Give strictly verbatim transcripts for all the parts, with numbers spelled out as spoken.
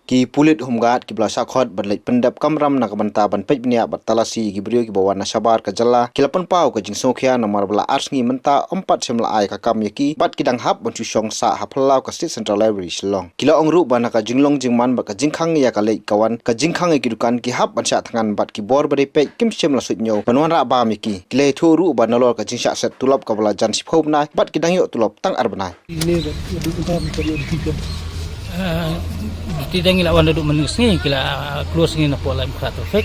Ki pulit home guard kiba la shah khot ban leit pyndep kamram na ka bynta ban peit bniah bad talasi ïa ki briew kiba wan na shabar ka jylla ki la pynpaw ka jingsngewkhia namar ba la ar sngi mynta ym pat shym la ai ka kam ïa ki bad ki dang hap ban shu shong sah ha phyllaw ka State Central Library Shillong. Ki la ong ruh ba na ka jinglong jingman bad ka jingkhang ïa ka leit ka wan, ka jingkhang ïa ki dukan, ki hap ban shah thngan bad ki bor ba dei peit kim shym la suidñiew ban wanrah bam ïa ki. Ki la ïathuh ruh ba nalor ka jingshah set tulop kaba la jan shiphew bnai bad ki dang ïoh tulop tang ar bnai. Ine ba, ba duk mynta ba ïoh duty phi? Ah, duty te ngi la wan naduh mynne ka sngi, ki la close ngi napoh Laitumkhrah traffic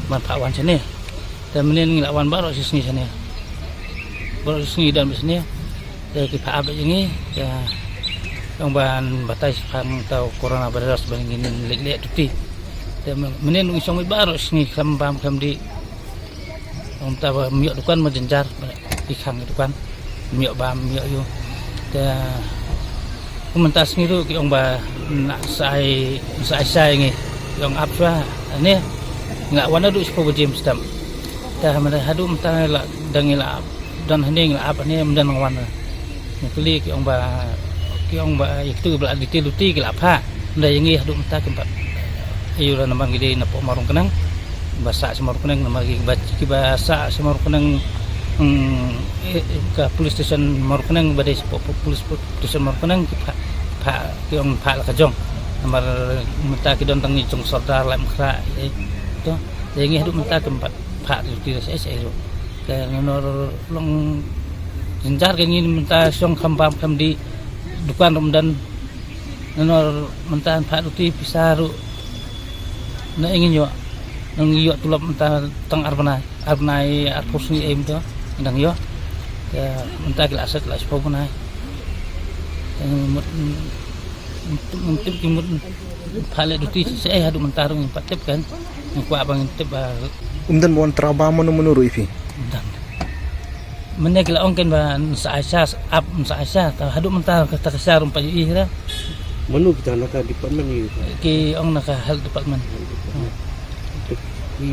ban phah wan shane. Te mynne ngi la wan baroh shi sngi shane. Baroh shi sngi don beit shane. Te ki phah ap ïa ngi, te ong ban batai shaphang uta u coronavirus ba ngin leit leh duty. Te mynne ngi shong beit baroh shi sngi khlem bam khlem dih. Ong mynta ba ym ïoh dukan ma jynjar, ki khang ki dukan. Ym ïoh bam, ym ïoh aiu. Te kum mynta sngi ruh ki ong ba na sa ai, sa ai shai ngi. Ki ong ap shuwa ne. Nga wan naduh shiphew baje mynstep. Te mynta haduh mynta la dang ngi la ap. Don hangne ngi la ap hangne, ym don nang wan. Ngi kylli ki ong ba, ki ong ba ïa kitu ba la detail duty ki la phah. Ynda ïa ngi haduh mynta kim pat ïoh la namar ngi dei napoh Mawryngkneng. Ba sah sha Mawryngkneng namar kiba, kiba sah sha Mawryngkneng, hmm, eh, ka police station Mawryngkneng ba dei sha po-, po-, police station Mawryngkneng ki phah, phah, ki ong phah la ka jong. Namar mynta ki don tang ngi jong sordar Laitumkhrah, eh, to. Ïa ngi haduh mynta kim pat phah duty shaei shaei ruh. Te nangno long jynjar ka ngi mynta shong khlem bam khlem dih, dukan ruh ym don. Nangno mynta phah duty pisa ruh na ïa ngin ïoh, nang ïoh tulop mynta tang ar bnai, ar bnai arphew sngi em to nang ïoh. Te mynta ki la set la shiphew bnai. Te mut, mut, mut, mut, mut, Phah leh duty shaei haduh mynta ruh ngim pat tip kan. Ngim kwah ba ngin tip ba. Ym don ba wan trai ba mano mano ruh ïa phi? Ym don. Mynne ki la ong kan ba sa ai sha ap, sa ai sha, ta haduh mynta kata ka sha ruh ym pat ïohi ra. Mano kita na ka department ni? Ki ong na ka health department. Ki,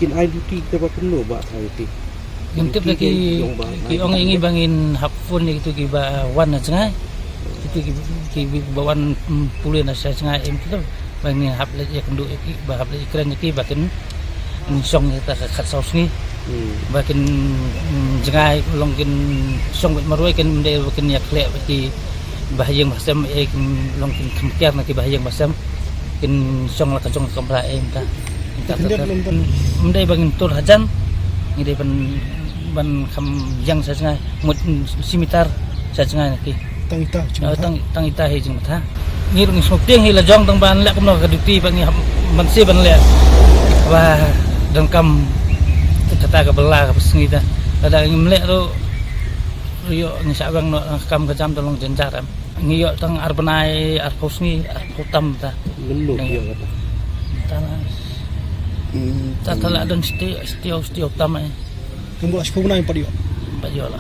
kin ai duty kita ba kumno ba ai ti. Ngim tip da ki, ki ong ïa ngi ba ngin hap phone ïa kitu kiba wan na jngai. Kitu ki, ki, kiba wan, mm, pule na sha jngai em kitu. Ba ngin hap leit ïakynduh ïa ki, ba hap leit ïakren ïa ki ba kin, mm, shong ïa kita ka khatsaw sngi. Hmm. Ba kin, mm, jngai long kin shong beit marwei kin ym dei ba kin ïakhleh bad ki bahaïing bahasem, eh, kin long kin kham kiar na ki bahaïing bahasem. Kin shong la ka jong ka kamra, eh, mynta. Ym dei ba ngin tur hajan, ngi dei ban, ban kham ïeng sha jngai, mut shi mitar sha jngai na ki. Tang ita, eh, tang, tang ita hi jingmut ha. Ngi ruh ngi sngewtieng hi la jong tang ban leh kumno ka duty ba ngi hap ban shu ban leh. Ba donkam kata ka bylla ka sngi ta. Lada ngim leh ruh, ruh ïoh ngi shah weng noh, kam ka jam ta long jynjar em. Ngi ïoh tang ar bnai, arphew sngi, arphew tam ta. Mynno ki ïoh kata? Ta la. Hmm. Ta, ta la don stie, stie, stie tam eh. Kumba shiphew bnai pat ïoh? Pat ïoh la.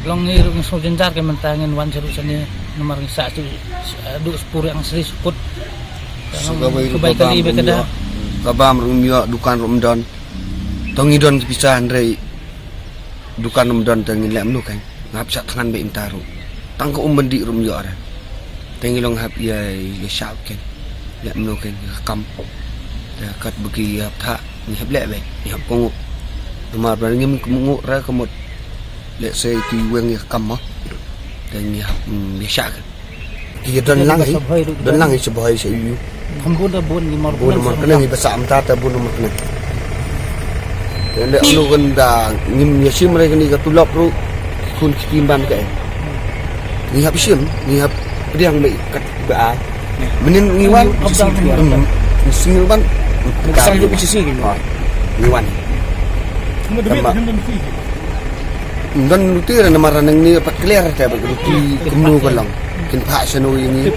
Long ngi ruh ngi sngewjynjar ka mynta ngin wan sha ruh shane namar ngi sah sha duh spur ïa nga sri sput. Ka bam ruh ym ïoh, ka bam ruh ym ïoh, dukan ruh ym don. To ngi don ki pisa hynrei dukan ym don te ngin leh mano kan. Nga hap shah thngan beit mynta ruh. Tang ka um ban dih ruh ym ïoh re. Te ngi long hap ïa, ïa shah kan. Leh mano kan ïa ka kam. Te katba ki hap thah ngi hap leh beit, ngi hap kohnguh. Namar ba ngim kohnguh re ka mut. Lehse ki weng ïa ka kam mo. Te ngi hap, mm, ïa shah kan. Ki don lang hi, don lang hi sha Bhoi sha U U. Kham bun da bun ngi mar bun mar kane ngi ba sah mynta te bun mar kane. Te leh mano kan da ngim ïa shim re kane ka tulop ruh khun ki kim ban ka eh. Ngi hap shim, ngi hap pdiang ba kat ba ai. Mynnin ngi wan, hmm, ngi sing ban. Ngi wan. Don duty re namar nangne pat clear te ba duty kumno ka long. Kin phah shano ïa ngi.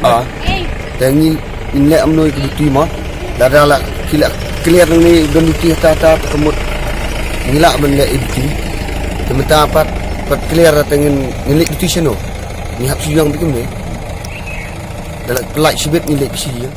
Ah. Te ngi, ngin leh mano ïa ka duty mo. Lada la ki la clear nangne don duty ta ta ka mut. Ngi lah ban leh duty. Te mynta pat, pat clear te ngin, ngin leh duty shano. Ngi hap shu ïeng beit kumne. Da la pynlait shibit ngin leh beit sha ïing.